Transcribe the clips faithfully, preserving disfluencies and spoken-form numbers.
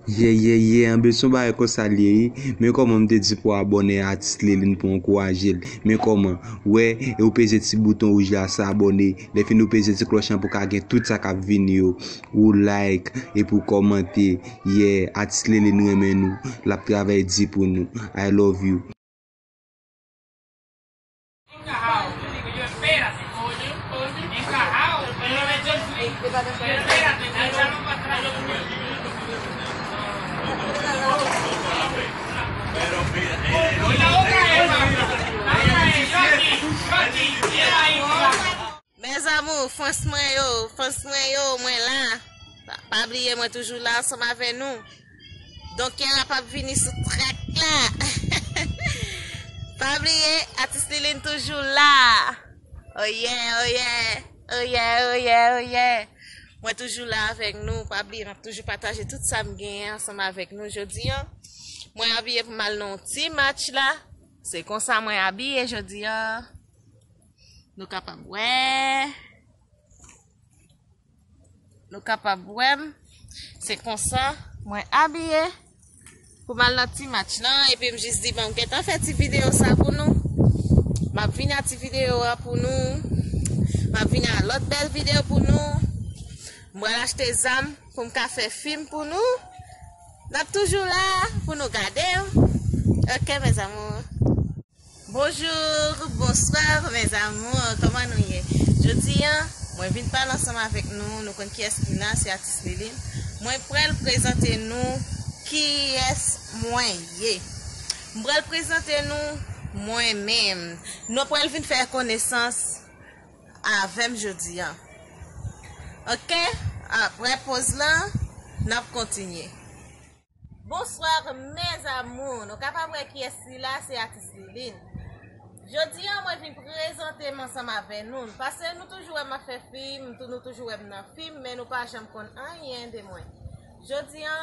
Yeah, yeah, yeah, anben se yon bagay konsa l ye wi. Men kòman m te di pou abòne a atis Liline pou ankouraje l. Men kòman, wè, e ou peze ti bouton wouj la, se abòne. Lè fini ou peze ti klòch lan pou ka gen tout sa k ap vini yo. Ou like, epi ou kòmante. Yeah, atis Liline renmen nou. L ap travay di pou nou. I love you. Mes amours, fans mwen yo, fans mwen yo, mwen la. Pa, pa bliye, mwen toujou la ansanm avè nou. Donk, Kiara p ap vini sou track la. Pa bliye, atis Liline toujou la. Oh yeah, oh yeah, oh yeah, oh yeah, oh yeah. Mwen toujou la avèk nou. Pa bliye, m ap toujou pataje tout sa m genyen ansanm avèk nou jodi a. Mwen abiye pou m al nan yon ti match la. Se konsa mwen abiye jodi a. Nou kapab wè. Nou kapab wè m. Se konsa mwen abiye pou m al nan ti match lan. Epi m jis di, bon, m gentan fè ti videyo sa pou nou. M ap vin a ti videyo a pou nou. M ap vin a lòt bèl videyo pou nou. M pral achte zam pou m ka fè fim pou nou. N ap toujou la pou nou gade. Ok, mes amours. Bonjour, bonsoir, mes amours. Kòman nou ye? Jodi a, mwen vin pale ansanm avèk nou. Nou konn kiyès ki la, se atis Liline. Mwen pral prezante nou kiyès mwen ye. M pral prezante nou mwen menm. Nou pral vin fè konesans avè m jodi a. Ok? Apre poz lan, n ap kontinye. Bonsoir, mes amours. Nou kapab wè kiyès ki la, se atis Liline. Jodi a, mwen vin prezante m ansanm avè nou. Paske nou toujou wè m ap fè fim, tou-, nou toujou wè m nan fim, men nou pa janm konn anyen de mwen. Jodi a,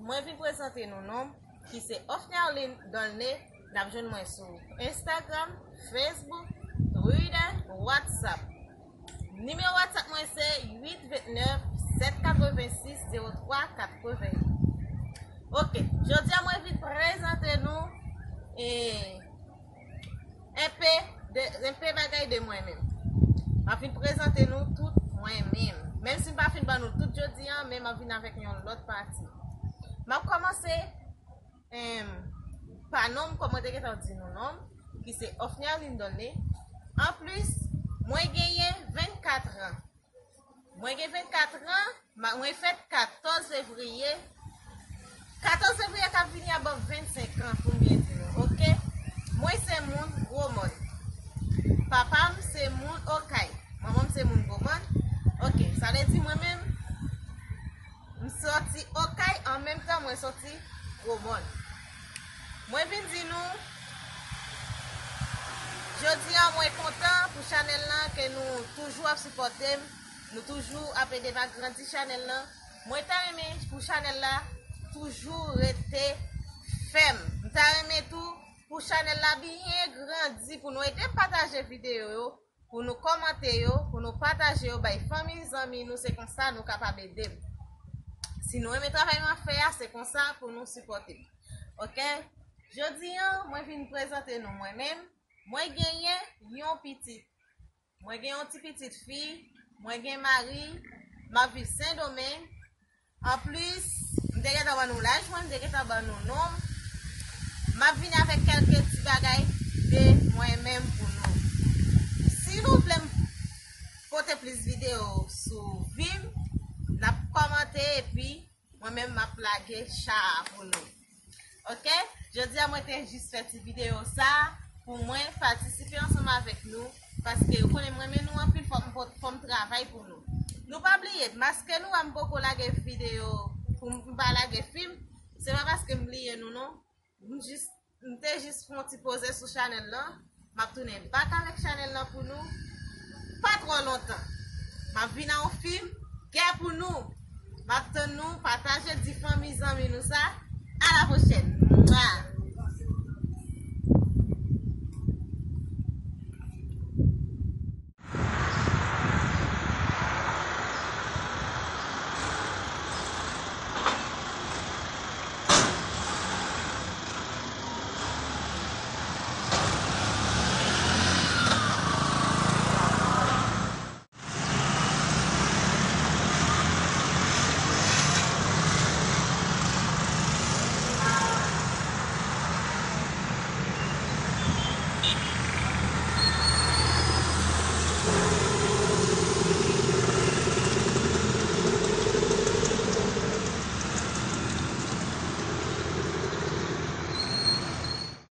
mwen vin prezante nou non m, ki se Ofnerline Dolné. N ap jwenn mwen sou Instagram, Facebook, Twitter, WhatsApp. Nimewo WhatsApp mwen se uit vennèf sèt katrevensis zewo twa katreven. Ok, jodi a mwen vin prezante nou, e, enpe de, enpe bagay de mwen menm. M ap vin prezante nou tout mwen menm. Menm si m pa fin ban nou tout jodi a, men m ap vin avèk yon lòt pati. M ap kòmanse, em, pa non m, kòm mwen te gentan di nou non m, ki se Ofnerline Dolné. Anplis, mwen genyen vennkat an. Mwen gen vennkat an, ma-, mwen fèt katòz fevriye. Katòz fevriye k ap vini a ban m vennsenk an, pou m byen di nou, ok? Mwen se moun Gwomòn. Papa m se moun Okay. Manman m se moun Gwomòn. Ok, sa vle di mwen menm, m soti Okay, an menm tan mwen soti Gwomòn. Mwen vin di nou, jodi a mwen kontan pou chanèl lan ke nou toujou ap sipòte m, nou toujou ap ede m agrandi chanèl lan. Mwen ta renmen pou chanèl la toujou rete fèm. M ta renmen tou pou chanèl la byen grandi, pou nou ede m pataje videyo yo, pou nou kòmante yo, pou nou pataje yo bay fanmi, zanmi nou, se konsa nou kapab ede m. Si nou renmen travay m ap fè a, se konsa pou nou sipòte m. Ok? Jodi a, mwen vin prezante nou mwen menm. Mwen genyen yon pitit. Mwen gen yon ti pitit fi, mwen gen mari, m ap viv Sendomeng. Anplis, m te gentan ban nou laj mwen, m te gentan ban nou non m. M ap vini avèk kèlke ti bagay de mwen menm pou nou. Si nou vle m pote plis videyo sou vi m, n ap kòmante epi mwen menm m ap lage cha a pou nou. Ok? Jodi a mwen te jis fè ti videyo sa a pou mwen patisipe ansanm avèk nou, paske ou konnen m renmen nou anpil, fò m pot-, fò m travay pou nou. Nou pa bliye, maske nou a m poko lage videyo, pou m pa lage fim, se pa paske m bliye nou non. M jis, m te jis fè yon ti poze sou chanèl lan. M ap tounen back avèk chanèl lan pou nou. Pa twò lontan. M ap vin a yon fim, gè pou nou. M ap tann nou, pataje, di fanmi, zanmi nou sa.